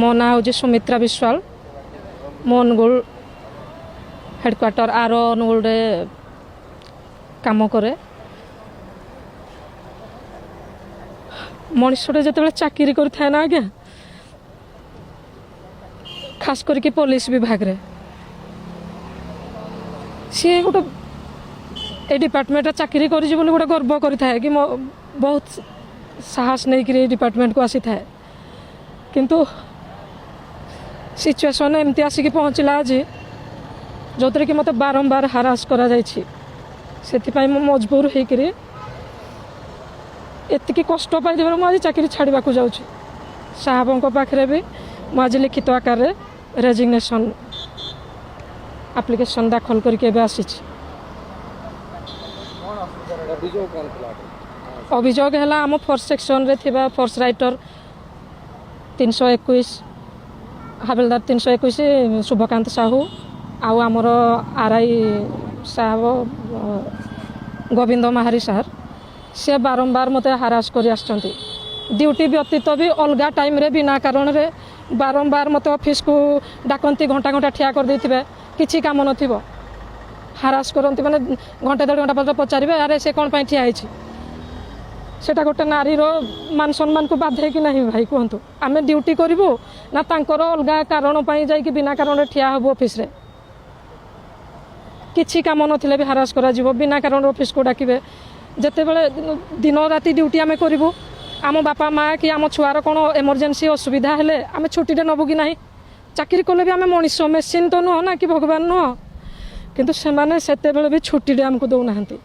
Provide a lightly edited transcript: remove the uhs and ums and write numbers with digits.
ମୋ ନାଁ ହେଉଛି ସୁମିତ୍ରା ବିଶ୍ୱାଳ। ମୁଁ ଅନୁଗୁଳ ହେଡ଼କ୍ୱାର୍ଟର ଆର ଅନୁଗୁଳରେ କାମ କରେ। ମଣିଷଟା ଯେତେବେଳେ ଚାକିରି କରିଥାଏ ନା ଆଜ୍ଞା, ଖାସ କରିକି ପୋଲିସ ବିଭାଗରେ, ସିଏ ଗୋଟେ ଏ ଡିପାର୍ଟମେଣ୍ଟରେ ଚାକିରି କରିଛି ବୋଲି ଗୋଟେ ଗର୍ବ କରିଥାଏ କି ମୋ ବହୁତ ସାହସ ନେଇକରି ଏଇ ଡିପାର୍ଟମେଣ୍ଟକୁ ଆସିଥାଏ। କିନ୍ତୁ ସିଚୁଏସନ୍ ଏମିତି ଆସିକି ପହଞ୍ଚିଲା ଆଜି, ଯେଉଁଥିରେ କି ମୋତେ ବାରମ୍ବାର ହାରାସ କରାଯାଇଛି। ସେଥିପାଇଁ ମୁଁ ମଜବୁର ହେଇକରି ଏତିକି କଷ୍ଟ ପାଇଥିବାରୁ ମୁଁ ଆଜି ଚାକିରି ଛାଡ଼ିବାକୁ ଯାଉଛି। ସାହାବଙ୍କ ପାଖରେ ବି ମୁଁ ଆଜି ଲିଖିତ ଆକାରରେ ରେଜିଗ୍ନେସନ୍ ଆପ୍ଲିକେସନ୍ ଦାଖଲ କରିକି ଏବେ ଆସିଛି। ଅଭିଯୋଗ କ'ଣ ଥିଲା? ଅଭିଯୋଗ ହେଲା, ଆମ ଫୋର୍ଥ ସେକ୍ସନରେ ଥିବା ଫୋର୍ସ ରାଇଟର 321, ହାବିଲଦାର 321 ଶୁଭକାନ୍ତ ସାହୁ ଆଉ ଆମର ଆର୍ I Saheb Gobinda Mahari sir, ସେ ବାରମ୍ବାର ମୋତେ ହାରାସ କରି ଆସିଛନ୍ତି। ଡ୍ୟୁଟି ବ୍ୟତୀତ ବି ଅଲଗା ଟାଇମ୍ରେ ବିନା କାରଣରେ ବାରମ୍ବାର ମୋତେ ଅଫିସକୁ ଡାକନ୍ତି, ଘଣ୍ଟା ଘଣ୍ଟା ଠିଆ କରିଦେଇଥିବେ, କିଛି କାମ ନଥିବ, ହାରାସ କରନ୍ତି। ମାନେ ଘଣ୍ଟେ ଦେଢ଼ ଘଣ୍ଟା ପରେ ପଚାରିବେ, "ଆରେ, ସେ କ'ଣ ପାଇଁ ଠିଆ ହେଇଛି?" ସେଟା ଗୋଟେ ନାରୀର ମାନ ସମ୍ମାନକୁ ବାଧେ କି ନାହିଁ ଭାଇ, କୁହନ୍ତୁ? ଆମେ ଡ୍ୟୁଟି କରିବୁ ନା ତାଙ୍କର ଅଲଗା କାରଣ ପାଇଁ ଯାଇକି ବିନା କାରଣରେ ଠିଆ ହେବୁ ଅଫିସରେ? କିଛି କାମ ନଥିଲେ ବି ହାରାସ କରାଯିବ, ବିନା କାରଣରେ ଅଫିସକୁ ଡାକିବେ। ଯେତେବେଳେ ଦିନ ରାତି ଡ୍ୟୁଟି ଆମେ କରିବୁ, ଆମ ବାପା ମା କି ଆମ ଛୁଆର କ'ଣ ଏମର୍ଜେନ୍ସି ଅସୁବିଧା ହେଲେ ଆମେ ଛୁଟିଟେ ନେବୁ କି ନାହିଁ? ଚାକିରି କଲେ ବି ଆମେ ମଣିଷ, ମେସିନ୍ ତ ନୁହଁ ନା କି ଭଗବାନ ନୁହଁ। କିନ୍ତୁ ସେମାନେ ସେତେବେଳେ ବି ଛୁଟିଟେ ଆମକୁ ଦେଉନାହାନ୍ତି।